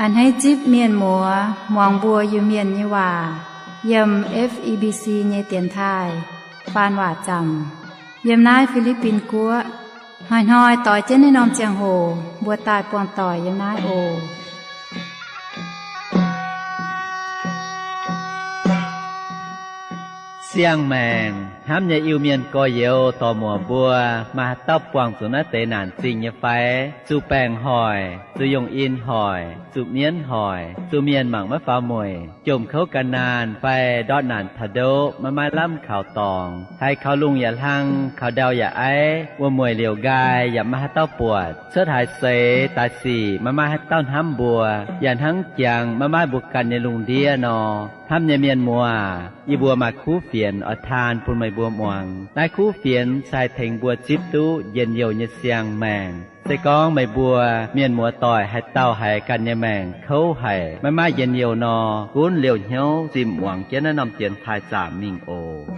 A'hneiv zipv mienh muoz muangx mbuo Iu-Mienh nyei waac yiem F E B C nyei dienx taaih faan waac zaamc yiem naaiv Fi^li^bin Guoqv. Hnoi-hnoi doix jienv naaiv norm ziangh hoc mbuo daaih buangh doic yiem naaiv oc. Siang-maengc hnamv nyei Iu-Mienh gorx-youz dorc-muoc mbuo, maaih haaix dauh buangh zuqc naaiv deix naanc zingh nyei fai? Zuqc baengc hoic, zuqc yongh in hoic, zuqc mienv hoic, zuqc mienh mangc maiv faaux mueic, jomc kouv gan naanh fai ndortv naanc taux ndoqv maiv maaih lamh kaux dorngx, haiz kaux lungh yaac hlang, kaux ndau yaac aiv, wuom-mueic liouc nqaai yaac maiv maaih haaix dauh buatc, cuotv haaix seix daaih sic maiv maaih haaix dauh hnamv mbuo, yaac hnangv jangx maiv maaih mbuo ganh nyei lungh ndiev nor. Hnamv nyei mienh muoz, yie mbuo maaih kuv fienx oix taan bun meih mbuo muangx. Naaiv kuv fienx se haih tengx mbuo zipv duqv njien-youh nyei siang-maengc. Se gorngv meih mbuo mienh muoz doic haaix dauh haiz ganh nyei maengc kouv haic, maiv maaih njien-youh nor, gunv liouh hnyouv zimh muangx jienv naaiv norm dienx taaih zaamc mingh oc.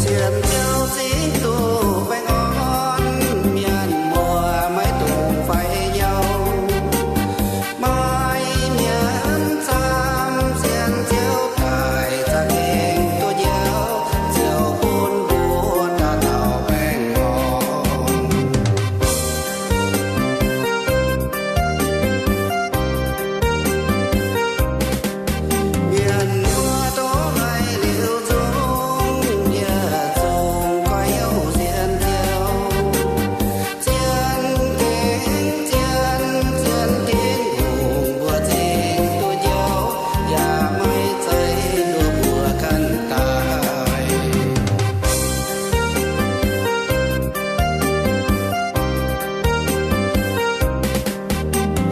Sienx Ziouv zingv duqv baengh orn, mienh muoz maiv dungx fai yauv. Maiv mienh camv sienx Ziouv daaih za'gengh duqv njoux, Ziouv bun mbuo dauh dauh baengh orn. Mienh muoz dongh haiz liuz nzung, yietc zungv goiv hnyouv sienx Ziouv. Zien gengh zien, zien Tin-Hungh mbuox zingh duqv njoux, yaac maiv zeiz nduov mbuo ganh daaih.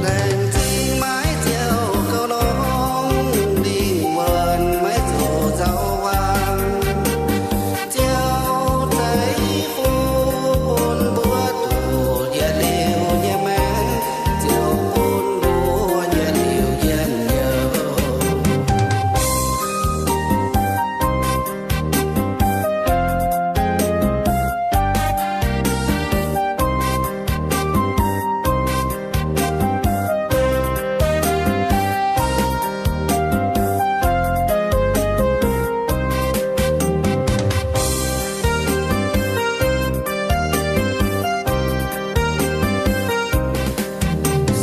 Laengz zingh maiv ziouc gauh longx, lingh wuonh maiv zuqc nzauh waangc. Ziouv za'eix fuqv bun mbuo duqv yietc liuz nyei maengc, Ziouv bun mbuo yietc liuz njien-youh.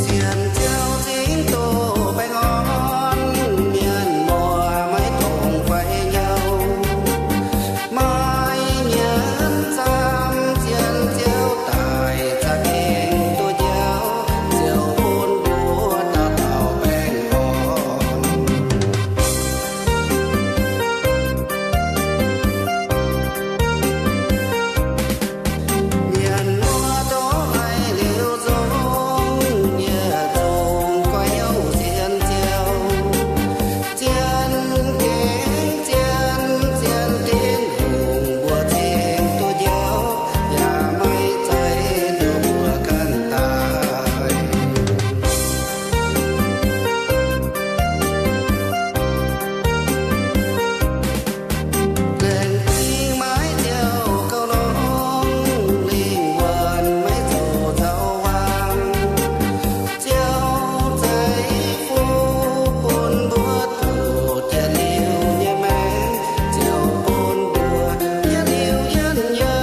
Sienx Ziouv zingv duqv baengh orn, mienh muoz maiv dungx fai yauv. Maiv mienh camv sienx Ziouv daaih za'gengh duqv njoux, Ziouv bun mbuo dauh dauh baengh orn. Mienh muoz dongh haiz liuz nzung, yietc zungv goiv hnyouv sienx Ziouv. Zien gengh zien, zien Tin-Hungh mbuox zingh duqv njoux, yaac maiv zeiz nduov mbuo ganh daaih. Laengz zingh maiv ziouc gauh longx, lingh wuonh maiv zuqc nzauh waangc. Ziouv za'eix fuqv bun mbuo duqv yietc liuz nyei maengc, Ziouv bun mbuo yietc liuz njien-youh.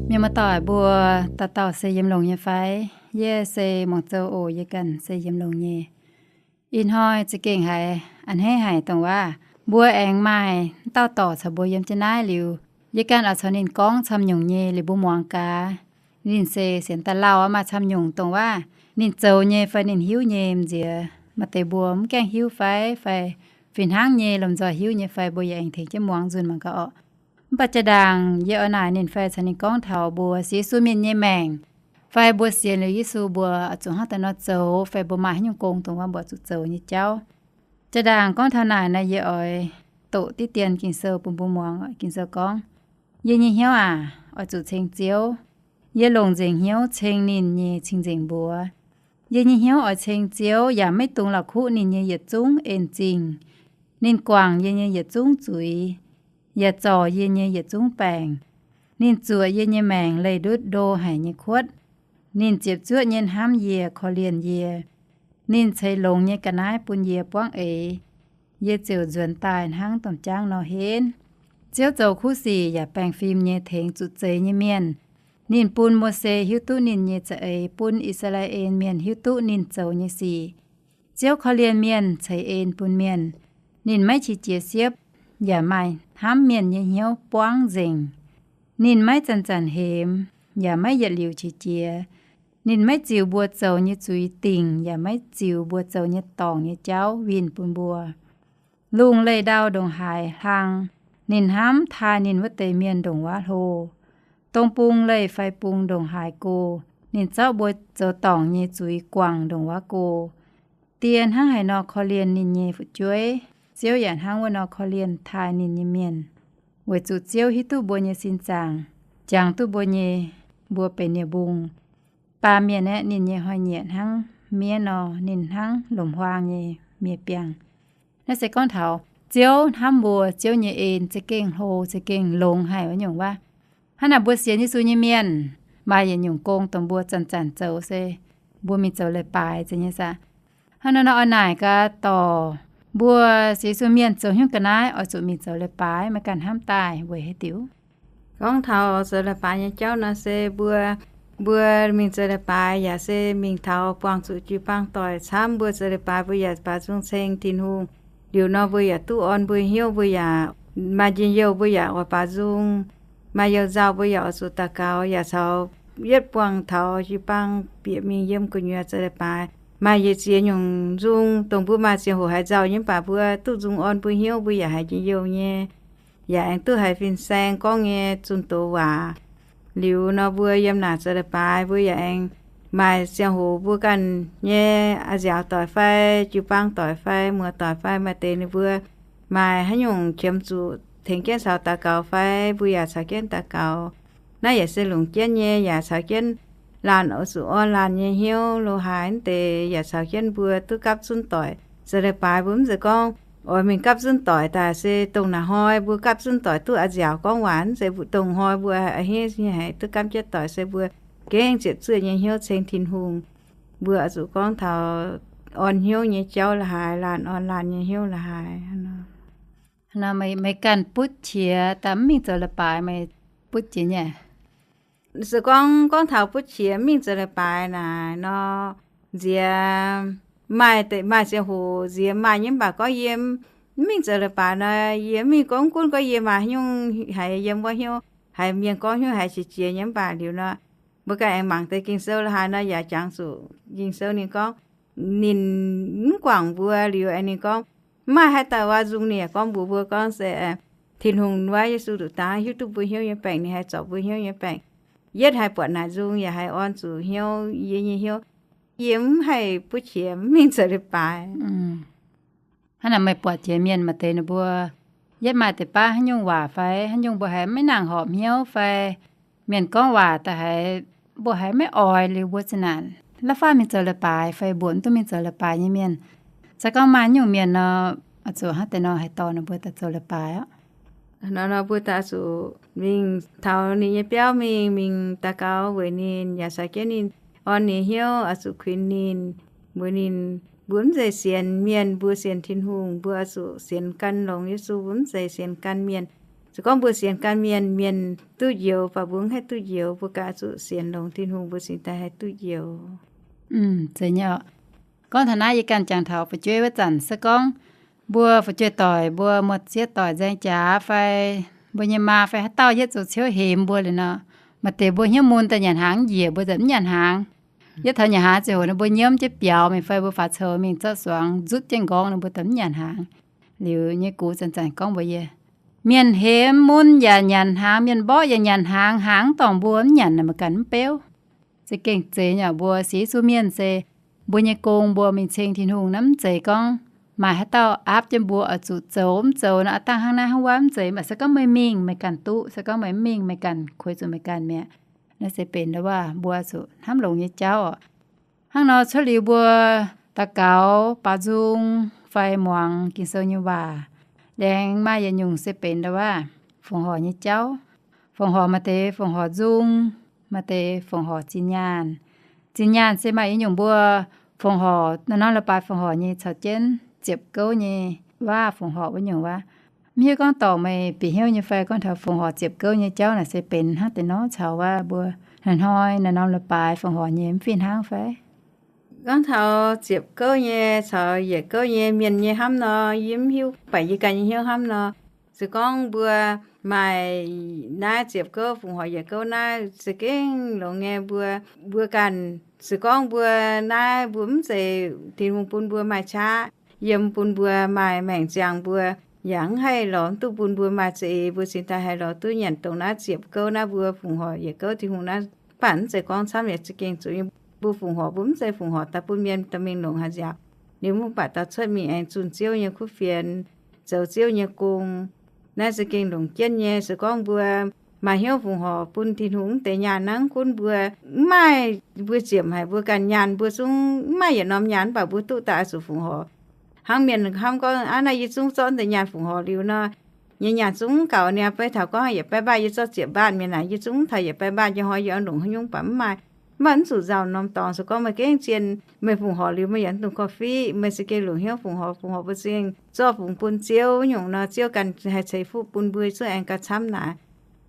Mienh muoz-doic mbuo, dauh dauh se yiem longx nyei fai? Yie se Muangh Zou oc. Yie ganh se yiem longx nyei. Ih hnoi za'gengh haiz a'hneiv haic dongh waac mbuo aengx maaih dauh dorc caux mbuo yiem jienv naaiv liuz, yie ganh oix caux ninh gorngv camv nyungc nyei liuz mbuo muangx gaax. Ninh se sienx daaih lauh maaih camv nyungc dongh waac ninh zoux nyei fai ninh hiuv nyei m'nziex. Maaih deix mbuo mv gaengh hiuv fai, fai fih hnangv nyei lomh nzoih hiuv nyei fai mbuo yaac aengx tengx jienv muangx nzunc mangc gaax orqc. Mv baac jaa-ndaangc yie oix naaic ninh fai caux ninh gorngv taux mbuo sienx Yesu mienh nyei maengc, fai mbuo sienx liuz Yesu mbuo zuqc hnangv daaih nor zoux, fai mbuo maaih haaix nyungc gong dongh wuov mbuo zuqc zoux nyei jauv. Jaa-ndaangc gorngv taux naaic nor, yie oix doqc diqv dien Ging-Sou bun mbuo muangx. Ging-Sou gorngv, Yie nyei hnyouv aac, oix zuqc ceng Ziouv. Yie longc nzengc hnyouv ceng ninh nyei cing-nzengc mbuox. Yie nyei hnyouv oix ceng Ziouv yaac maiv dungx la'kuqv ninh nyei yietc zungv en-zingh. Ninh guangc yie nyei yietc zungv zuiz, yaac zorc yie nyei yietc zungv baengc. Ninh zuoqc yie nyei maengc leih ndutv ndo haic nyei kuotv. Ninh ziepc zuoqv nyei hnamv yie, korv-lienh yie. Ninh ceix longx nyei ga'naaiv bun yie buangv eix. Yie ziouc nzuonx daaih hnangv domh jaangv nor henv. Ziouv zoux kuv sic yaac baengh fim nyei tengx zuqc zeix nyei mienh. Ninh bun Mose hiuv duqv ninh nyei za'eix, bun I^saa^laa^en Mienh hiuv duqv ninh zoux nyei sic. Ziouv korv-lienh mienh, ceix en bun mienh. Ninh maiv qiex jiez siepv, yaac maaih hnamv mienh nyei hnyouv buangv nzengc. Ninh maiv zanc-zanc hemx, yaac maiv yietc liuz qiex jiez. Ninh maiv ziux mbuo zoux nyei zuiz dingc, yaac maiv ziux mbuo zoux nyei dorngc nyei jauv winh bun mbuo. Lungh leih ndau ndongc haaix hlang, ninh hnamv taaih ninh wuov deix mienh ndongc wuov hlo. Dong bung leih fai bung ndongc haaix go, ninh zorqv mbuo zoux dorngc nyei zuiz guangc ndongc wuov go. Die hnangv haaix nor korv-lienh ninh nyei fu'jueiv, Ziouv yaac hnangv wuov nor korv-lienh taaih ninh nyei mienh. Weic zuqc Ziouv hiuv duqv mbuo nyei sin zaangc, jangx duqv mbuo nyei, mbuo benx nie-mbung. Baamh mienh aeqv, ninh nyei hnoi-nyieqc hnangv miev nor, ninh hnangv lomc-huaang nyei miev-biangh. Naaiv se gorngv taux Ziouv hnamv mbuo, Ziouv nyei en za'gengh hlo, za'gengh longx haic wuov nyungc waac. Hnangv naaic mbuo sienx Yesu nyei mienh, maaih yietc nyungc gong dongh mbuo zanc-zanc zoux se mbuo mingh zoux leiz-baaix zeiz nyei saah. Hnangv naaiv nor oix naaic gaax dorc, mbuo sienx Yesu mienh zoux haaix nyungc ga'naaiv oix zuqc mingh zoux leiz-baaix, meih ganh hnamv daaih weic haaix diuc? Gorngv taux zoux leiz-baaix nyei jauv nor se mbuo, mbuo mingh zoux leiz-baaix yaac se mingh taux buangh zuqc jiu-baang doic camv. Mbuo zoux leiz-baaix mbuo yaac baaux nzung ceng Tin-Hungh. Liuz nor mbuo yaac duqv orn mbuo hnyouv, mbuo yaac maaih njien-youh, mbuo yaac oix baaux nzung. Maaih youh nzauh mbuo yaac oix zuqc daux gaux, yaac caux yietv buangh taux jiu-baang bieqc mingh yiem gu'nyuoz zoux leiz-baaix. Maaih yietc ziex nyungc nzung dongh mbuo maaih ziangh hoc haiz nzauh nyei mv baac mbuo duqv nzung orn mbuo hnyouv, mbuo yaac haiz njien-youh nyei, yaac aengx duqv haiz fin-saeng gorngv nyei zunh doz waac. Liuz nor mbuo yiem naaic zoux leiz-baaix mbuo yaac aengx maaih ziangh hoc mbuo ganh nyei a'nziaauc doic fai jiu-baang doic fai muoz-doic fai maaih deix ninh mbuo maaih haaix nyungc qiemx zuqc tengx jienv caux daux gaux fai mbuo yaac caux jienv daux gaux. Naaiv yaac se longc jienv nyei, yaac caux jienv laanh oix zuqc orn laanh nyei hnyouv lo haaix deix yaac caux jienv mbuo duqv gapv zunv doic. Zoux leiz-baaix mbuo mv zeiz gorngv oix mingh gapv zunv doic daaih, se dongh naaiv hnoi mbuo gapv zunv doic duqv a'nziaauc gorngv waac, mv zeiz dongh hnoi mbuo a'hneiv nyei haiz duqv gapv jienv doic, se mbuo gengh ziepc zuoqv nyei hnyouv ceng Tin-Hungh. Mbuo oix zuqc gorngv taux orn hnyouv nyei jauv la'haaix, laanh orn laanh nyei hnyouv la'haaix. Meih ganh butv qiex daaih mv mingh zoux leiz-baaix, meih butv jiex nyei? Se gorngv, gorngv taux butv qiex mv mingh zoux leiz-baaix naaic nor, nziex maaih deix, maaih ziangh hoc nziex maaih nyei mv baac gorngv yie mv mingh zoux leiz-baaix nor, yie mv mingh gorngv gunv gorngv yie maaih haaix nyungc haiz yiem wuov hnyouv, haiz mienh gorngv hnyouv haiz qiex jiez nyei mv baac liuz nor, mbuo ganh aengx mangc deix Ging-Sou la'haaix nor yaac jangx zuqc Ging-Sou ninh gorngv, ninh mv guangc mbuo liuz aengx ninh gorngv, mv maaih haaix dauh waac nzung ninh yaac gorngv mbuox mbuo gorngv se Tin-Hungh wuov Yesu nduqc dangx hiuv duqv mbuo hnyouv nyei baengc, ninh haih zorc mbuo hnyouv nyei baengc. Yietv haih buatc naaic nzung yaac haih orn zuqc hnyouv, yie nyei hnyouv. Yie mv haih butv qiex mv mingh zoux leiz-baaix. Hnangv naaic meih buatc jiex mienh maaih deix ninh mbuo yietv maaih deix baav haaix nyungc waac fai haaix nyungc mbuo haiz maiv nangc horpc hnyouv fai mienh gorngv waac daaih haiz mbuo haiz maiv oix liuz mbuo za'naanc la'faav mingh zoux leiz-baaix fai mbuoqc mv duqv mingh zoux leiz-baaix nyei mienh. Se gorngv maaih nyungc mienh nor, oix zuqc hnangv deix nor haih dorh ninh mbuo daaih zoux leiz-baaix oc. Nor nor mbuo daaih zuqc mingh taux ninh nyei biauv mingh, mingh daux gaux weic ninh, yaac caux jienv ninh orn ninh hnyouv, oix zuqc kuinx ninh, mbuox ninh, mbuo mv zeiz sienx mienh, mbuo sienx Tin-Hungh, mbuo oix zuqc sienx gan longx Yesu, mbuo mv zeiz sienx gan mienh. Se gorngv mbuo sienx gan mienh, mienh duqv njoux, mv baac mbuo mv haih duqv njoux, mbuo ganh oix zuqc sienx longx Tin-Hungh, mbuo cingx daaih haih duqv njoux. Gorngv taux naaiv yie ganh jangx taux fu'jueiv wuov zanc se gorngv mbuo fu'jueiv doic, mbuo muoz-sieqv doic nzaeng jaax fai mbuo nyei maa fai haaix dauh yietv zoux ciouv hemx mbuo liuz nor, maaih deix mbuo hnyouv mun daaih nyanc hnaangx njiec, mbuo daaih mv nyanc hnaangx. Yietv taux nyanc hnaangx ziangh hoc nor mbuo nyiemv jienv biaux mingh fai mbuo faaux coux mingh zorqv suangx nzutv jienv nqorngv nor mbuo daaih mv nyanc hnaangx. Liuz nyei gux zanc-zanc gorngv mbuox yie, mienh hemx mun yaac nyanc hnaangx, mienh mborqv yaac nyanc hnaangx, hnaangx dorngc mbuo mv nyanc naaic meih ganh mv beuv. Za'gengh zeiz nyei, mbuo sienx Yesu mienh se mbuo nyei gong mbuo mingh ceng Tin-Hungh naaiv, mv zeiz gorngv maaih haaix dauh aapv jienv mbuo oix zuqc zoux mv zoux nor, aav dangh hnangv naaiv hnangv wuov, mv zeiz. Mv baac se gorngv meih mingh meih ganh duqv, se gorngv meih mv mingh meih ganh kueix zuqc meih ganh mi'aqv. Naaiv se benx ndau wuov mbuo zuqc hnamv longx nyei jauv oc. Hnangv nor cuotv liuz mbuo daux gaux baaux nzung fai muangx Ging-Sou nyei waac, laengz maaih yietc nyungc se benx ndau wuov fongc horc nyei jauv. Fongc horc maaih deix fongc horc nzung, maaih deix fongc horc zinh nyaanh. Zinh nyaanh se maaih yietc nyungc mbuo fongc horc norm-norm leiz-baaix fongc horc nyei caux jienv ziepc gouv nyei waac, fongc horc wuov nyungc waac. Mv hiuv gorngv dorngc meih bieqc hnyouv nyei fai, gorngv taux fongc horc ziepc gouv nyei jauv naaic se benx hnangv deix nor caux wuov mbuo hnoi-hnoi norm-norm leiz-baaix fongc horc nyei mv fih hnangv fai? Gorngv taux ziepc gouv nyei caux yietc gouv nyei mienh nyei hnamv nor, yie mv hiuv, mv baac yie ganh nyei hnyouv hnamv nor, se gorngv mbuo maaih naaiv ziepc gouv fongc horc yietc gouv naaiv za'gengh longx nyei. Mbuo, mbuo ganh se gorngv mbuo naaiv mbuo mv zeiz Tin-Hungh bun mbuo maaih qaqv yiem, bun mbuo maaih maengc ziangx, mbuo yaac mv haih lorz duqv bun mbuo maaih za'eix, mbuo cingx daaih haih lorz duqv nyanc dongh naaiv ziepc gouv naaiv mbuo fongc horc yietc gouv Tin-Hungh naaiv. Mv baac mv zeiz gorngv camv yaac za'gengh zuqc yiem mbuo fongc horc, mbuo mv zeiz fongc horc daaih bun mienh dorh mingh longc haaix nziaaux. Liuz mv baac dauh cuotv mingh aengx zunh Ziouv nyei kuv fienx, zoux Ziouv nyei gong. Naaiv za'gengh longc jienv nyei. Se gorngv mbuo maaih hnyouv fongc horc bun Tin-Hungh mv deix nyaanh hnangv, gunv mbuo mv maaih, mbuo ziepc haic mbuo ganh nyaanh, mbuo zungv mv maaih yietc norm nyaanh, mv baac mbuo duqv daaih oix zuqc fongc horc. Hnangv mienh hnamv gorngv, aav, naaiv yie zungv zorqv deix nyaanh fongc horc liuz nor, nyei nyaanh zungv mv gaux niaa. Beiv taux gorngv yietc baeqv mbaanh yie zorqv ziepc mbaanh mienh naaic, yie zungv taux yietc baeqv mbaanh nyei hnoi yie oix longc haaix nyungc baac mv maaih. Mv baac mv zuqc nzauh norm dorngx. Se gorngv meih gengh zien, meih fongc horc liuz meih yaac mv dungx korv-fiqv, meih za'gengh longc hnyouv fongc horc. Fongc horc mbuo za'gengh zorqv fungx bun Ziouv nyungc nor, Ziouv ganh haih ceix fuqv bun mbuo, zungv aengx gauh camv naaic.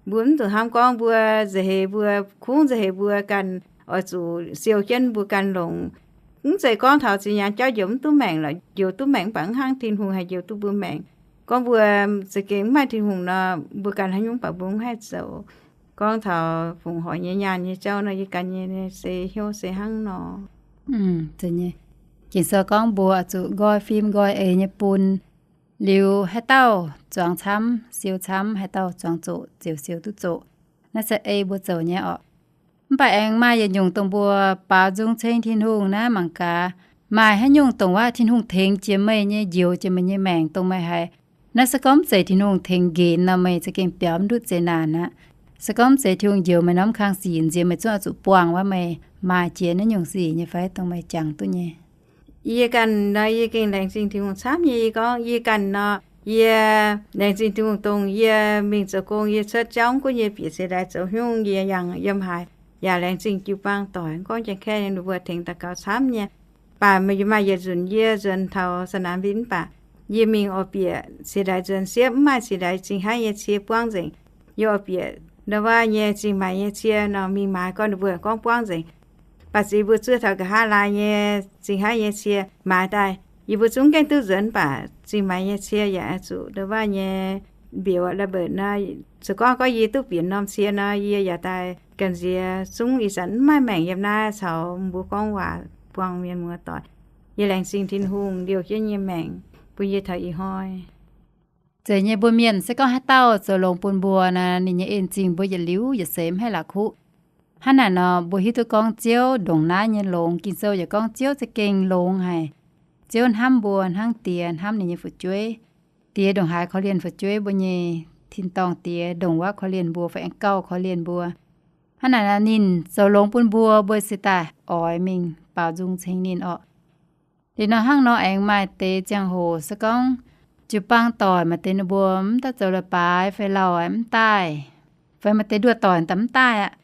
Mbuo mv zuqc hnamv gorngv mbuo nza'heix mbuo, kungx nza'heix mbuo ganh oix zuqc siou jienv mbuo ganh longc. Mv zeiz gorngv taux zinh nyaanh jauv njoux mv duqv maengc lorqc, njoux duqv maengc mv baac mv hnangv Tin-Hungh haih njoux duqv mbuo maengc. Gorngv mbuo za'gengh mv maaih Tin-Hungh nor, mbuo ganh haaix nyungc baac mbuo mv haih zoux. Gorngv taux fongc horc nyei nyaanh nyei jauv nor, yie ganh nyei se hnyouv se hnangv nor. Ging-Sou gorngv mbuo oix zuqc nqoi fim nqoi eix nyei bun, liuz haaix dauh zuangx camv, siou camv, haaix dauh zuangx zoqc, ziouc siou duqv zoqc. Naaiv se ei mbuo zoux nyei orqc. Mv baac aengx maaih yietc nyungc dongh mbuo baaux nzung ceng Tin-Hungh naaiv mangc gaax, maaih haaix nyungc dongh wuov Tin-Hungh tengx jiex meih nyei, njoux jiex meih nyei maengc dongh meih haiz, naaiv se gorngv mv zeiz Tin-Hungh tengx nqenx nor, meih za'gengh biaux mv ndutv zeqc naanc aqv. Se gorngv mv zeiz Tin-Hungh njoux meih norm kang sic, nziex meih zungv oix zuqc buangh wuov meih maaih jiex naaiv nyungc sic nyei fai dongh meih jangx duqv nyei. Yie ganh nor, yie gengh laengz zingh Tin-Hungh camv nyei. Yie gorngv yie ganh nor, yie laengz zingh Tin-Hungh dongh yie mingh zoux gong, yie cuotv jauv gunv yie bieqc ciex ndaix zoux haaix nyungc, yie yangh yiem haaix yaac laengz zingh jiu-baang doic, gorngv Janx-Kaeqv ninh mbuo tengx daux gaux camv nyei. Baac maaih yietc nzunc yie nzuonx taux สนามบิน mv baac yie mingh oix bieqc ciex ndaix nzuonx siepv, mv maaih ciex ndaix cingx haih nyei cie buangv nzengc. Yie oix bieqc ndau wuov nyei cingx maaiz nyei cie nor, mingh maaiz gorngv ninh mbuo gorngv buangv nzengc. Baac ziex mbuo zuov taux nqa'haav laai nyei cingx haih nyei cie maaiz daaih, yie mbuo zungv gaengh duqv nzuonx baac cingx maaiz nyei cie yaac oix zuqc ndau wuov nyei mbiauz la'mbeic nor. Se gorngv gorngv yie duqv bieqc norm cie nor, yie yaac daaih gamh nziex zungv ih zanc mv maaih maengc yiem naaiv caux mbuo gorngv waac buangh mienh muoz doic. Yie laengz zingh Tin-Hungh liouh jienv nyei maengc bun yie taux ih hnoi. Zeiz nyei, mbuo mienh se gorngv haaix dauh zoux longx bun mbuo nor, ninh nyei en-zingh mbuo yietc liuz yietc seix mv haih la'kuqv. Hnangv naaic nor, mbuo hiuv duqv gorngv Ziouv ndongc naaiv nyei longx. Ging-Sou yaac gorngv Ziouv za'gengh longx haic. Ziouv hnamv mbuo hnangv die hnamv ninh nyei fu'jueiv. Die ndongc haaix korv-lienh fu'jueiv, mbuo nyei tin-dorngh Die ndongc wuov korv-lienh mbuo fai aengx gauh korv-lienh mbuo. Hnangv naaic nor, ninh zoux longx bun mbuo, mbuo se daaih oix mingh baaux nzung ceng ninh orqc. Liuz nor hnangv nor aengx maaih deix ziangh hoc se gorngv jiu-baang doic maaih deix ninh mbuo mv daaih zoux leiz-baaix fai lauh mv daaih, fai maaih deix nduov doic daaih mv daaih aqv.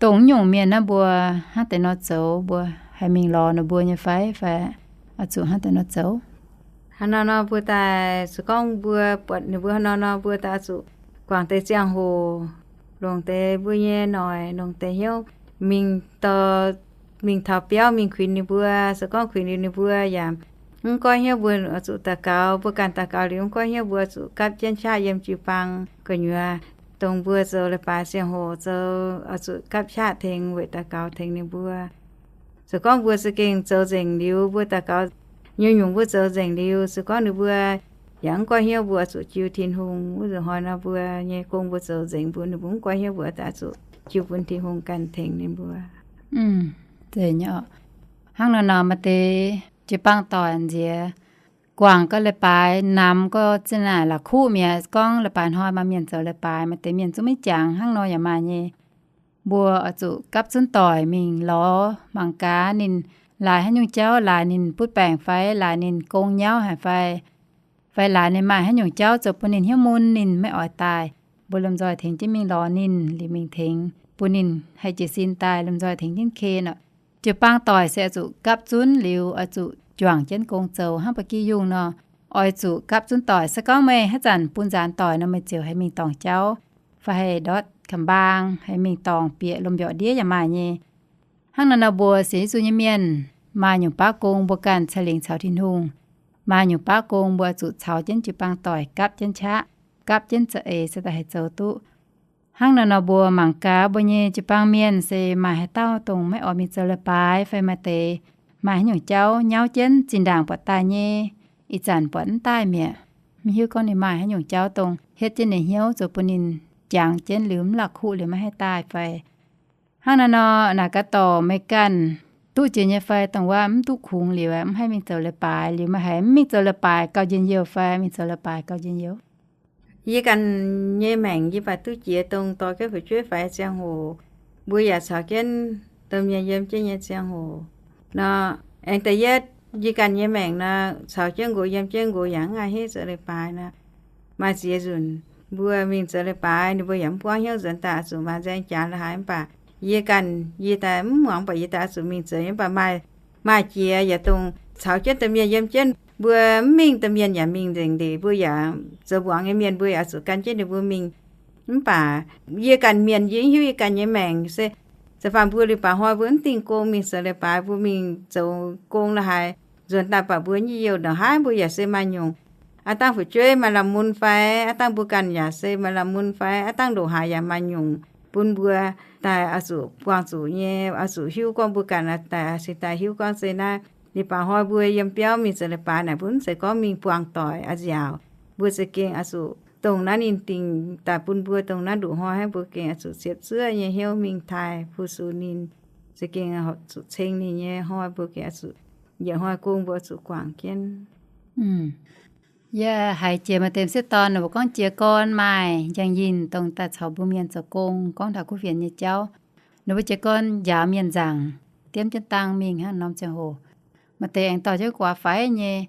Dongh nyungc mienh naaiv mbuo hnangv deix nor zoux, mbuo haih mingh lorz ninh mbuo nyei fai, fai oix zuqc hnangv deix nor zoux? Hnangv nor nor mbuo daaih se gorngv mbuo buatc ninh mbuo hnangv nor nor, mbuo daaih oix zuqc guangc deix ziangh hoc, longc deix mbuo nyei noic, longc deix hnyouv mingh dorh, mingh taux biauv mingh kuinx ninh mbuo. Se gorngv kuinx liuz ninh mbuo yaac mv goiv hnyouv mbuo oix zuqc daux gaux. Mbuo ganh daux gaux liuz mv goiv hnyouv mbuo zuqc gapv jienv qaqv yiem jiu-baang gu'nyuoz, dongh mbuo zoux leiz-baaix ziangh hoc zoux oix zuqc gapv qaqv tengx weic daux gaux tengx ninh mbuo. Se gorngv mbuo za'gengh zoux nzengc liuz, mbuo daux gaux nyei nyungc mbuo zoux nzengc liuz, se gorngv ninh mbuo yaac mv goiv hnyouv mbuo zuqc jiu Tin-Hungh. Wuov nzunc hnoi nor mbuo nyei gong mbuo zoux nzengc, mbuo ninh mbuo mv goiv hnyouv mbuo daaih zuqc jiu bun Tin-Hungh ganh tengx ninh mbuo. Hnangv nor nor maaih deix jiu-baang doic nziex guangc gau leiz-baaix, namx gau zinh naaic la'kuqv mi'aqv. Gorngv leiz-baaix hnoi maaih mienh zoux leiz-baaix, maaih deix mienh zungv maiv jangx. Hnangv nor yaac maaih nyei. Mbuo oix zuqc gapv zunv doic mingh lorz mangc gaax ninh laaix haaix nyungc jauv, laaix ninh butv baengc fai laaix ninh gong nyauv haic fai, fai laaix ninh maaih haaix nyungc jauv zoux bun ninh hnyouv mun ninh maiv oix daaih. Mbuo lomh nzoih tengx jienv mingh lorz ninh liuz mingh tengx bun ninh haih jiez sin daaih, lomh nzoih tengx jienv ken oc. Jiu-baang doic se oix zuqc gapv zunv liuz oix zuqc juangc jienv gong zoux hnangv ba'gi yungh nor. Oix zuqc gapv zunv doic. Se gorngv meih haaix zanc bun nzaanx doic nor, meih ziouc haih mingh dorngc jauv fai haih ndortv kamx-mbaang, haih mingh dorngc bieqc lomh mbiorqc ndiev yaac maaih nyei. Hnangv naaiv nor mbuo sienx Yesu nyei mienh, maaih nyungc baav gong mbuo ganh caix lingc caux Tin-Hungh. Maaih nyungc baav gong mbuo oix zuqc caux jienv jiu-baang doic gapv jienv qaqv, gapv jienv za'eix se daaih haih zoux duqv. Hnangv naaiv nor mbuo mangc gaax mbuo nyei jiu-baang mienh se maaih haaix dauh dongh maiv oix mingh zoux leiz-baaix fai maaih deix maaih haaix nyungc jauv nyauv jienv zinh ndaangc buatc daaih nyei, ih zanc buatc mv daaih mi'aqv. Mv hiuv gorngv ninh maaih haaix nyungc jauv dongh hietv jienv ninh hnyouv zoux bun ninh jangx jienv liuz mv la'kuqv liuz maiv haih daaih fai. Hnangv naaiv nor naaic gaax dorc meih ganh duqv jiex nyei fai dongh wuov mv duqv kungx liuz mv haih mingh zoux leiz-baaix, liuz meih haiz mv mingh zoux leiz-baaix gauh njien-youh fai mingh zoux leiz-baaix gauh njien-youh? Yie ganh nyei maengc yie baac duqv jiex dongh dorh jienv fu'jueiv faix ziangh hoc, mbuo yaac caux jienv domh mienh yiem jienv nyei ziangh hoc nor, aengx da'yietv yie ganh nyei maengc nor caux jienv nqox yiem jienv nqox yaac mv a'hneiv zoux leiz-baaix nor. Maaih ziex nzunc mbuo mingh zoux leiz-baaix ninh mbuo yaac mv buangv hnyouv, nzuonx daaih oix zuqc maanz nzaeng jaax la'haaix, mv baac yie ganh yie daaih mv muangx, mv baac yie daaih oix zuqc mingh zoux nyei. Mv baac maaih, maaih jiex yaac dongh caux jienv domh mienh yiem jienv, mbuo mv mingh domh mienh yaac mingh nzengc ndeic, mbuo yaac zoux muangx nyei mienh mbuo yaac oix zuqc gan jienv ninh mbuo mingh. Mv baac yie ganh mienh yie mv hiuv yie ganh nyei maengc se, se faanh mbuo liuz baac hnoi mbuo mv dingh gong mingh zoux leiz-baaix, mbuo mingh zoux gong la'haaix, nzuonx daaih baac mbuo nyei youh ndongc haaix mbuo yaac se maaih nyungc. Aav dangh fu'jueiv maaih lamh mun fai, aav dangh mbuo ganh yaac se maaih lamh mun fai, aav dangh ndongc haaix yaac maaih nyungc bun mbuo daaih oix zuqc buangh zuqc nyei, oix zuqc hiuv gorngv mbuo ganh daaih cingx daaih hiuv gorngv se naaiv liuz baac hnoi mbuo yiem biauv mingh zoux leiz-baaix naaic, mbuo mv zeiz gorngv mingh buangh doic a'nziaauc. Mbuo za'gengh oix zuqc dongh naaiv ninh dingc daaih bun mbuo dongh naaiv nduqc hnoi hnangv, mbuo gengh oix zuqc ziepc zuoqv nyei hnyouv mingh taaih fu-sux ninh, za'gengh zuqc ceng ninh nyei hnoi mbuo gengh oix zuqc, yietc hnoi gong mbuo oix zuqc guangc jienv. Yie haiz jiex maaih deix m'sieqv dorn ninh mbuo gorngv jiez gorn maaih njang-yinh dongh daaih caux mbuo mienh zoux gong, gorngv taux kuv fienx nyei jauv. Ninh mbuo jiez gorn njaaux mienh nzaangc, diemv jienv dang mingh hnangv norm ziangh hoc. Maaih deix aengx dorh jienv guaax faix nyei.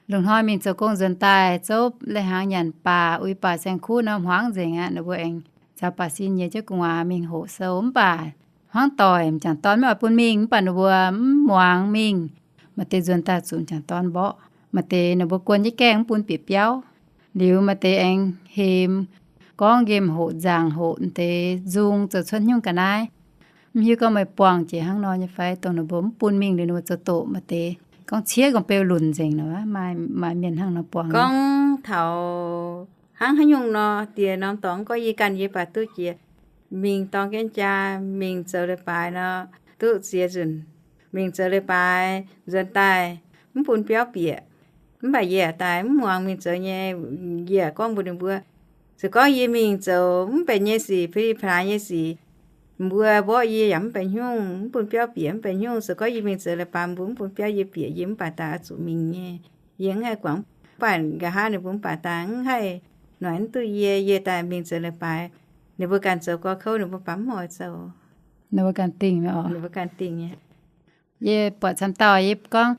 Lungh hnoi mingh zoux gong nzuonx daaih zouv leiz-hnaangx nyanc baac uix baac saeng-kuv nor hmuangv nzengc aqv. Ninh mbuo aengx caux baac sin nyiex jienv gu'nguaaz mingh hoqc sou. Mv baac hmuangv doic m'jangc dorn maiv oix bun mingh, mv baac ninh mbuo mv muangx mingh. Maaih deix nzuonx daaih zuqc m'jangc dorn mborqv, maaih deix ninh mbuo guon jienv gaengh mv bun bieqc biauv. Liuz maaih deix aengx hemx gorngv nqemh hoqc nzaangc hoqc deix nzung zoux cuotv nyungc ga'naaiv. Mv hiuv gorngv meih buangh jiex hnangv nor nyei fai, dongh ninh mbuo mv bun mingh liuz ninh mbuo zoux doqc, maaih deix gorngv ciev gong beu lunc nzengc nor. Maaih, maaih mienh hnangv nor buangh. Gorngv taux hnangv haaix nyungc nor, diex norm dorngx gorngv yie ganh yie baac duqv jiex mingh dorng jienv jaa mingh zoux leiz-baaix nor, duqv ziex nzunc mingh zoux leiz-baaix nzuonx daaih mv bun biauv bieqc. Mv baac yie daaih mv muangx mingh zoux nyei. Yie gorngv mbuox ninh mbuo, se gorngv yie mingh zoux mv benx nyei sic, pli-plaaix nyei sic, mbuo mborqv yie yaac mv benx hnyungv, mv bun biauv bieqc mv benx hnyungv. Se gorngv yie mingh zoux leiz-baaix mbuo mv bun biauv yie bieqc, yie mv baac daaih oix zuqc mingh nyei. Yie mv haih guangc, mv baac nqa'haav ninh mbuo mv baac daaih mv haih noic mv duqv yie. Yie daaih mingh zoux leiz-baaix, ninh mbuo ganh zoux gorx kouv ninh mbuo baac mv oix zoux. Ninh mbuo ganh dingh, ninh mbuo ganh dingh nyei. Yie buatc camv dauh yie gorngv,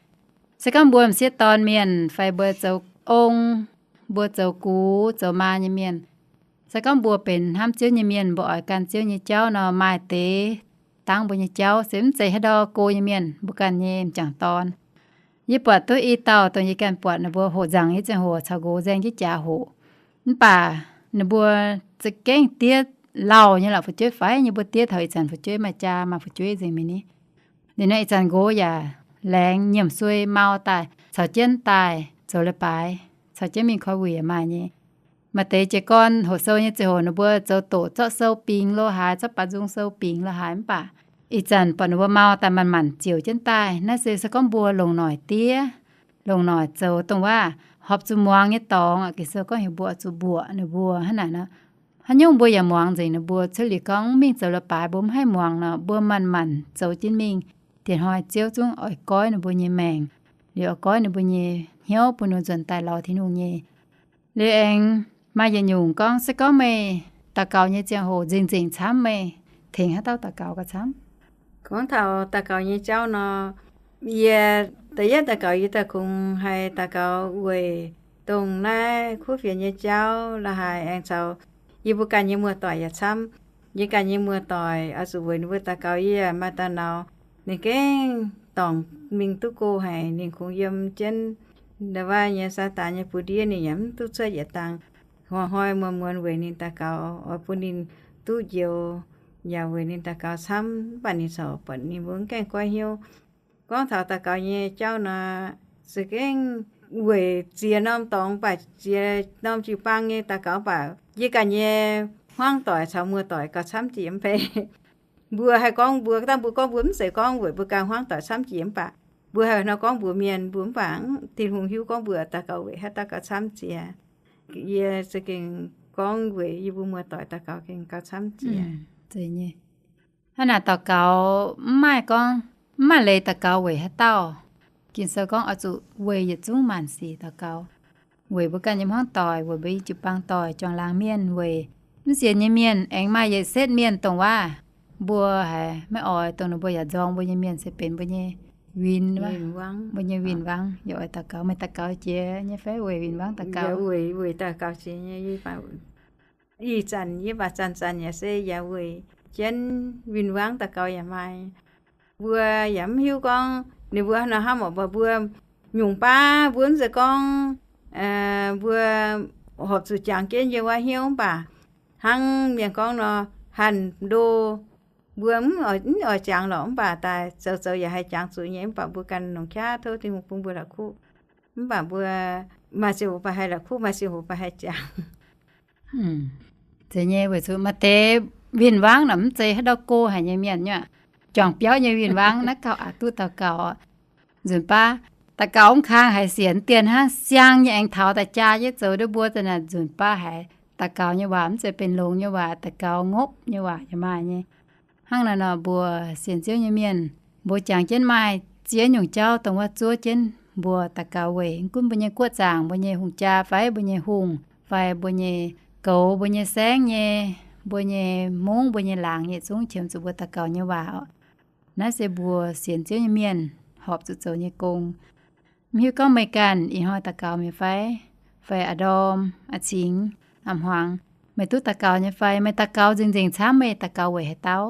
se gorngv mbuo m'sieqv dorn mienh fai mbuo zoux ong, mbuo zoux gux zoux maa nyei mienh, se gorngv mbuo benx hnamv Ziouv nyei mienh, mbuo oix gan Ziouv nyei jauv nor, maaih deix dangv mbuo nyei jauv se mv zeiz haaix ndau go nyei mienh, mbuo ganh nyei m'jangc dorn. Yie buatc duqv i dauh dongh yie ganh buatc ninh mbuo hoqc nzaangc nyei ziangh hoc caux nqox nzaeng jienv jaax hoqc. Mv baac ninh mbuo za'gengh diev lauh nyei lorqc, fu'jueiv faix nyei. Mbuo diev taux ih zanc fu'jueiv maaih jaa maaih fu'jueiv nzengc mingh ni. Liuz nor ih zanc nqox yaac laengz nyiemc suei mau daaih caux jienv daaih zoux leiz-baaix, caux jienv mingh koi wuic yaac maaih nyei. Maaih deix jiez gorn hoqc sou nyei ziangh hoc ninh mbuo zoux doqc zorqv sou bingx lo haaix, zorqv baaix nzung sou bingx lo haaix, mv baac ih zanc buatc ninh mbuo mau daaih manc-manc ziouc jienv daaih. Naaiv se se gorngv mbuo longc noic diev, longc noic zoux dongh wuov horpc zuqc muangx nyei dorngx. Ging-Sou gorngv heuc mbuo oix zuqc mbuoqc ninh mbuo hnangv naaic nor. Haaix nyungc mbuo yaac muangx nzengc ninh mbuo, cuotv liuz gorngv mv mingh zoux leiz-baaix mbuo mv haih muangx nor, mbuo manc-manc zoux jienv mingh. Diex hnoi Ziouv zungv oix goiv ninh mbuo nyei maengc, liuz oix goiv ninh mbuo nyei hnyouv bun ninh nzuonx daaih lorz Tin-Hungh nyei. Liuz aengx maaih yietc nyungc gorngv, se gorngv meih daux gaux nyei ziangh hoc nzengc-nzengc camv, meih tengx haaix dauh daux gaux gauh camv? Gorngv taux daux gaux nyei jauv nor, yie da'yietv daux gaux yie daaih kungx haih daux gaux weic dongh naaiv kuv fienx nyei jauv la'haaix aengx caux yie mbuo ganh nyei muoz-doic yaac camv. Yie ganh nyei muoz-doic oix zuqc weic ninh mbuo daux gaux, yie maaih dauh nauz, ninh gengh dorngc mingh duqv go haic. Ninh kungx yiem jienv nda'wuov nyei Saadaan nyei buoz-ndiev, ninh yaac mv duqv cuotv yietc dangh. Hnoi-hnoi muonz-muonz weic ninh daux gaux, oix bun ninh duqv njoux, yaac weic ninh daux gaux camv, mv baac ninh corc buatc ninh mbuo mv gaengh goiv hnyouv. Gorngv taux daux gaux nyei jauv nor, za'gengh weic ziex norm dorngx mv baac ziex norm jiu-baang nyei daux gaux mv baac yie ganh nyei hmuangv doic caux muoz-doic gauh camv jiex mv bei. Mbuo haih gorngv mbuo, dangh mbuo gorngv mbuo mv zeiz gorngv weic mbuo ganh hmuangv doic camv jiex mv baac mbuo haih nor gorngv mbuox mienh mbuo mv baac Tin-Hungh hiuv gorngv mbuo daux gaux weic haaix dauh gauh camv jiex. Yie za'gengh gorngv weic yie mbuo muoz-doic daux gaux gengh gauh camv jiex. Hnangv naaic daux gaux mv maaih gorngv, mv maaih leiz daux gaux weic haaix dauh. Ging-Sou gorngv oix zuqc weic yietc zungv maanc sic daux gaux. Weic mbuo ganh nyei hmuangv doic, weic mbuo nyei jiu-baang doic, juangc laangz mienh, weic mv sienx nyei mienh, aengx maaih yietc setv mienh dongh waac mbuo haiz maiv oix, dongh ninh mbuo yaac nzorng mbuo nyei mienh se benx mbuo nyei win, mbuo nyei win-wangv. Yaac oix daux gaux, meih daux gaux jiex nyei fai weic win-wangv daux gaux? Weic daux gaux jiex nyei. Ih zanc yie mv baac zanc-zanc yaac se yaac weic jienv win-wangv daux gaux yaac maaih. Mbuo yaac mv hiuv gorngv ninh mbuo nor hnangv mbuo, mbuo nyungc baav mbuo mv zeiz gorngv mbuo horpc zuqc jangx jienv yiem wuov hnyouv mv baac hnangv mienh gorngv nor, hanc ndo mbuo mv oix jangx lorqc mv baac daaih zoux zoux yaac haih jangx zuqc nyei. Mv baac mbuo ganh longc qaqv tov Tin-Hungh bun mbuo la'kuqv. Mv baac mbuo maaih ziangh hoc baac haih la'kuqv, maaih ziangh hoc baac haih jangx. Zeiz nyei, weic zuqc maaih deix win-wangv naaic mv zeiz haaix dauh go haic nyei mienh nyei aqv. Juangc biauv nyei win-wangv naaiv gauh aqc duqv daux gaux. Nzunc baav daux gaux mv kang haiz sienx dien hnangv, siang nyei aengx taux daaih jaa jienv zoux ndiev mbuo za'naaic nzunc baav haiz daux gaux nyei waac mv zeiz benx longx nyei waac, daux gaux ngopv nyei waac yaac maaih nyei. Hnangv naaiv nor mbuo sienx Ziouv nyei mienh, mbuo jangx jienv maaih ziex nyungc jauv dongh wuov zuov jienv mbuo daux gaux weic mv gunv mbuo nyei guoqv zaangc, mbuo nyei hungh jaa fai mbuo nyei hungh, fai mbuo nyei goux, mbuo nyei saengv nyei, mbuo nyei mungv, mbuo nyei laangz, yietc zungv qiemx zuqc mbuo daux gaux nyei waac oc. Naaiv se mbuo sienx Ziouv nyei mienh horpc zuqc zoux nyei gong. Mv hiuv gorngv meih ganh ih hnoi daux gaux mi'aqv fai, fai a'ndorm, a'cingx, a'hmuangx, meih duqv daux gaux nyei fai? Meih daux gaux nzengc-nzengc camv, meih daux gaux weic haaix dauh?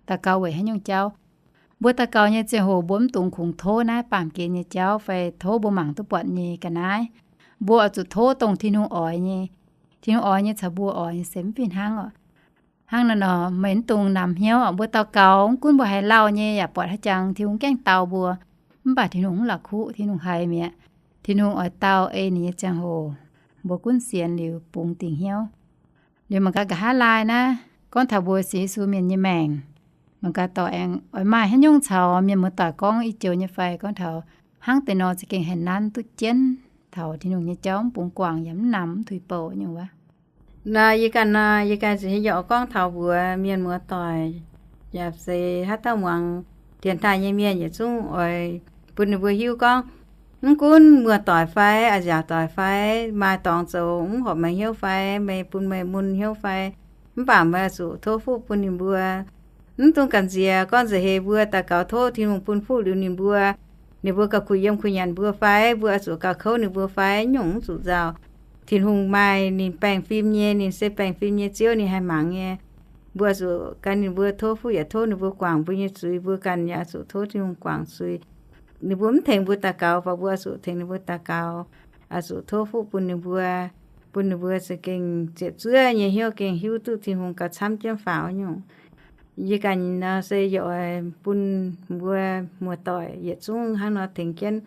Daux gaux weic haaix nyungc jauv? Mbuo daux gaux nyei ziangh hoc mbuo mv dungx kungx tov naaiv baamh gen nyei jauv fai tov mbuo mangc duqv buatc nyei ga'naaiv. Mbuo oix zuqc tov dongh Tin-Hungh oix nyei. Tin-Hungh oix nyei caux mbuo oix nyei se mv fih hnangv oc. Hnangv naaiv nor meih mv dungx namx hnyouv oc. Mbuo daux gaux mv gunv mbuo haiz lauh nyei yaac buatc haaix jangx Tin-Hungh gaengh dau mbuo, mv baac Tin-Hungh mv la'kuqv, Tin-Hungh haiz mi'aqv. Tin-Hungh oix dau ei ninh nyei ziangh hoc, mbuo gunv sienx liuz bungx dingc hnyouv. Liuz mangc gaax nqa'haav laai naaiv gorngv taux mbuo sienx Yesu mienh nyei maengc, mangc gaax dorc aengx oix maaih haaix nyungc caux mienh muoz-doic gorngv i joux nyei fai? Gorngv taux hnangv deix nor za'gengh haih nanv duqv jienv taux Tin-Hungh nyei jauv, mv bungx guangc yaac mv namx mv tuix bouc nyungc wuov. Nor yie ganh nor, yie ganh za'gengh yaac oix gorngv taux mbuox mienh muoz-doic, yaac se haaix dauh muangx dienx taaih nyei mienh yietc zungv oix bun ninh mbuo hiuv gorngv, mv gunv muoz-doic fai a'nziaauc doic fai, maaih dorngx zoux mv horpc meih hnyouv fai, meih bun meih mun hnyouv fai, mv baac meih oix zuqc tov fuqv bun ninh mbuo. Mv dungx gamh nziex gorngv nza'heix mbuo daux gaux tov Tin-Hungh bun fuqv liuz ninh mbuo, ninh mbuo gauh kuh yiem kuh nyanc mbuo fai, mbuo oix zuqc gauh kouv ninh mbuo fai, nyungc mv zuqc nzauh. Tin-Hungh maaih ninh baengh fim nyei, ninh se baengh fim nyei Ziouv, ninh haih mangc nyei. Mbuo oix zuqc gan ninh mbuo tov fuqv yaac tov ninh mbuo guangc mbuo nyei zuiz, mbuo ganh yaac oix zuqc tov Tin-Hungh guangc zuiz. Ninh mbuo mv tengx mbuo daux gaux, mv baac mbuo oix zuqc tengx ninh mbuo daux gaux, oix zuqc tov fuqv bun ninh mbuo, bun ninh mbuo za'gengh ziepc zuoqv nyei hnyouv gengh hiuv duqv Tin-Hungh gauh camv jienv faaux nyungc. Yie ganh nor se yaac oix bun mbuo muoz-doic yietc zungv hnangv nor tengx jienv,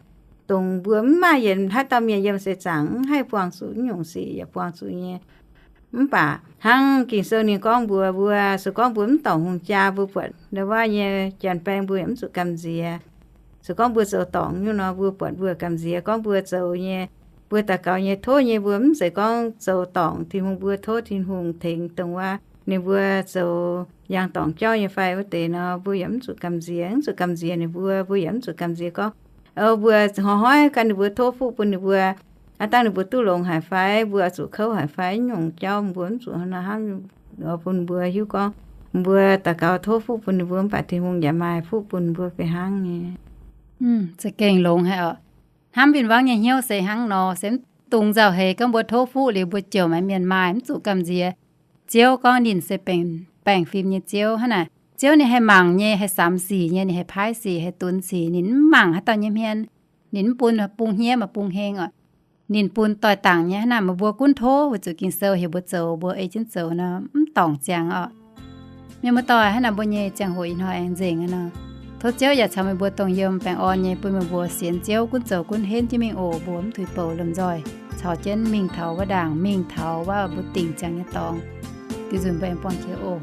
dongh mbuo mv maaih yietc haaix dauh mienh yiem seix zaangc mv haih buangh zuqc nyungc sic yaac buangh zuqc nyei. Mv baac hnangv Ging-Sou ninh gorngv mbuox mbuo, se gorngv mbuo mv dorngc hungh jaa, mbuo buatc nda'wuov nyei janx-baeng mbuo yaac mv zuqc gamh nziex. Se gorngv mbuo zoux dorngc nyungc nor, mbuo buatc mbuo gamh nziex. Gorngv mbuo zoux nyei, mbuo mbuo daux gaux nyei tov nyei, mbuo mv zeiz gorngv zoux dorngc Tin-Hungh, mbuo tov Tin-Hungh tengx dongh wuov ninh mbuo zoux yangh dorngc jauv nyei fai wuov deix nor, mbuo yaac mv zuqc gamh nziex. Mv zuqc gamh nziex ninh mbuo, mbuo yaac mv zuqc gamh nziex gorngv, o, mbuo hnoi-hnoi gan ninh mbuo tov fuqv bun ninh mbuo, aav dangh ninh mbuo duqv longx haic fai, mbuo oix zuqc kouv haic fai, nyungc jauv mbuo mv zuqc hnangv, bun mbuo hiuv gorngv mbuo daux gaux tov fuqv bun ninh mbuo, mv baac Tin-Hungh yaac maaih fuqv bun mbuo fih hnangv nyei. Za'gengh longx haic oc. Hnamv win-wangv nyei hnyouv se hnangv nor, se mv dungx nzauh heix gorngv mbuo tov fuqv liuz mbuo jouh maaiz mienh maaih, mv zuqc gamh nziex. Ziouv gorngv ninh se baengc fim nyei Ziouv hnangv naaic. Ziouv ninh haih mangc nyei, haih samx sic nyei, ninh haih paaiv sic, haih dunx sic. Ninh mv mangc haaix dauh nyei hmien. Ninh mv bun bung hniev maaih bung heng oc. Ninh bun doix-dangc nyei. Hnangv naaic meih mbuo gunv tov weic zuqc Ging-Sou heuc mbuo zoux, mbuo ei jienv zoux nor, mv dorngc ziangx oc. Mienh muoz-doic, hnangv naaic mbuo nyei ziangh hoc ih hnoi aengx nzengc aqv nor. Tov Ziouv yaac caux meih mbuo dongh yiem baengh orn nyei, bun meih mbuo sienx Ziouv gunv zoux gunv henv jienv mingh oc. Mbuo mv tuix bouc lomh nzoih caux jienv mingh taux wuov ndaangc, mingh taux wuov mbuo dingc ziangx nyei dorngx. Diuh nzunc mbuo aengx buangh jiex oc.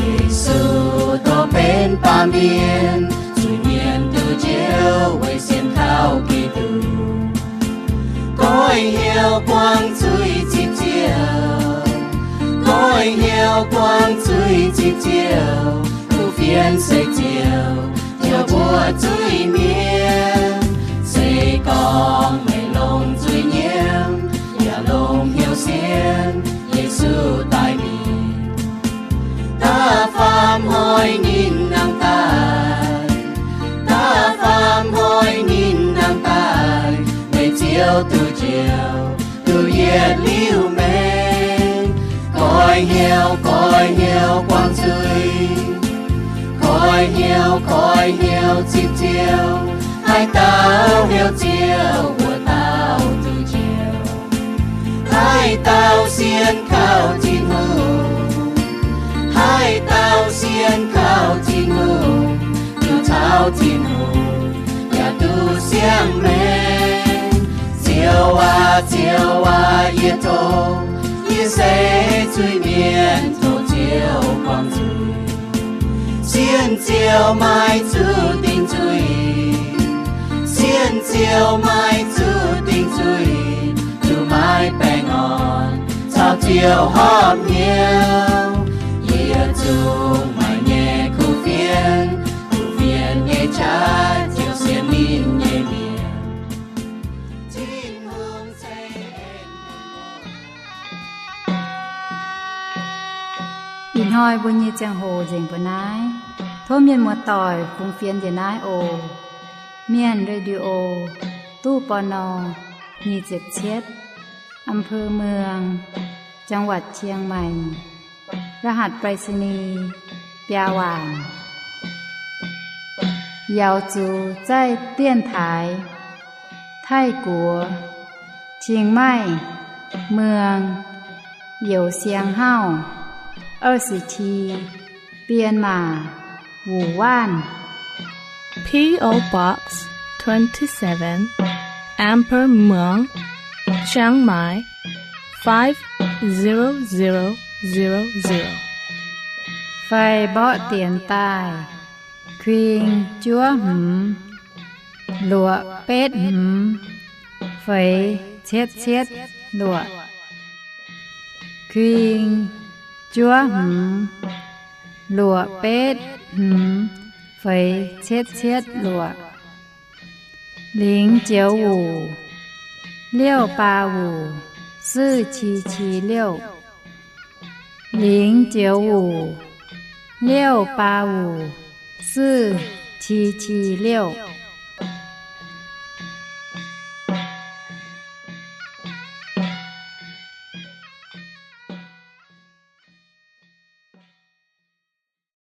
Yesu dorh benx baamh mienh zuiz-mienh duqv njoux weic sienx kaux Giduc. Goiv hnyouv buangv zuiz zipv Ziouv, goiv hnyouv buangv zuiz zipv Ziouv, kuv fienx se Ziouv jouh mbuo zuiz-mienh. Se gorngv meih longc zuiz nyiemv yaac longc hnyouv sienx Yesu daaih mingh, da'faam hnoi ninh nangh daaih, da'faam hnoi ninh nangh daaih, meih ziouc duqv njoux, duqv yietc liuz meih. Goiv hnyouv, goiv hnyouv buangv zuiz, goiv hnyouv, goiv hnyouv zipv Ziouv. Haaix dauh hnyouv Ziouv, wuov dauh duqv njoux. Haaix dauh sienx kaux Tin-Hungh, haaix dauh sienx kaux Tin-Hungh, duqv caux Tin-Hungh yaac duqv siang-maengc. Ziouv aac, Ziouv aac, yie tov, yie se zuiz-mienh, tov Ziouv buangh zuiz. Sienx Ziouv maiv zuqc dingc zuiz, sienx Ziouv maiv zuqc dingc zuiz, zuqc maiv baengh orn caux Ziouv horpc hnyouv. Yie zungv maaih nyei kuv fienx, kuv fienx nyei qaqv ziouc sienx ninh nyei mienh. Ih hnoi mbuo nyei ziangh hoc nzengc mbuo naaiv. Tov mienh muoz-doic fungx fienx njiec naaiv oc. Mienh Radio, ตู้ ปณ. nyic ziepc cietv, อำเภอเมือง จังหวัดเชียงใหม่ รหัสไปรษณีย์ biaa waanc. Yaux zuqc zaih dienx taaix Taiv-Guoqv, Chiang Mai, เมือง Youh Siang Hauv, 二十七, 编码 Wu Wan. P O Box twenty-seven, Amber Muang, Chiang Mai, five zero zero zero zero. Fai mborqv dienx daaih, kuing juov hmz, luoqc betv hmz, feix cietv cietv luoqc. Kuing juov hmz, luoqc betv hmz, feix cietv cietv luoqc. 零九五, 六八五, 四七七六. 零九五, 六八五, 四七七六.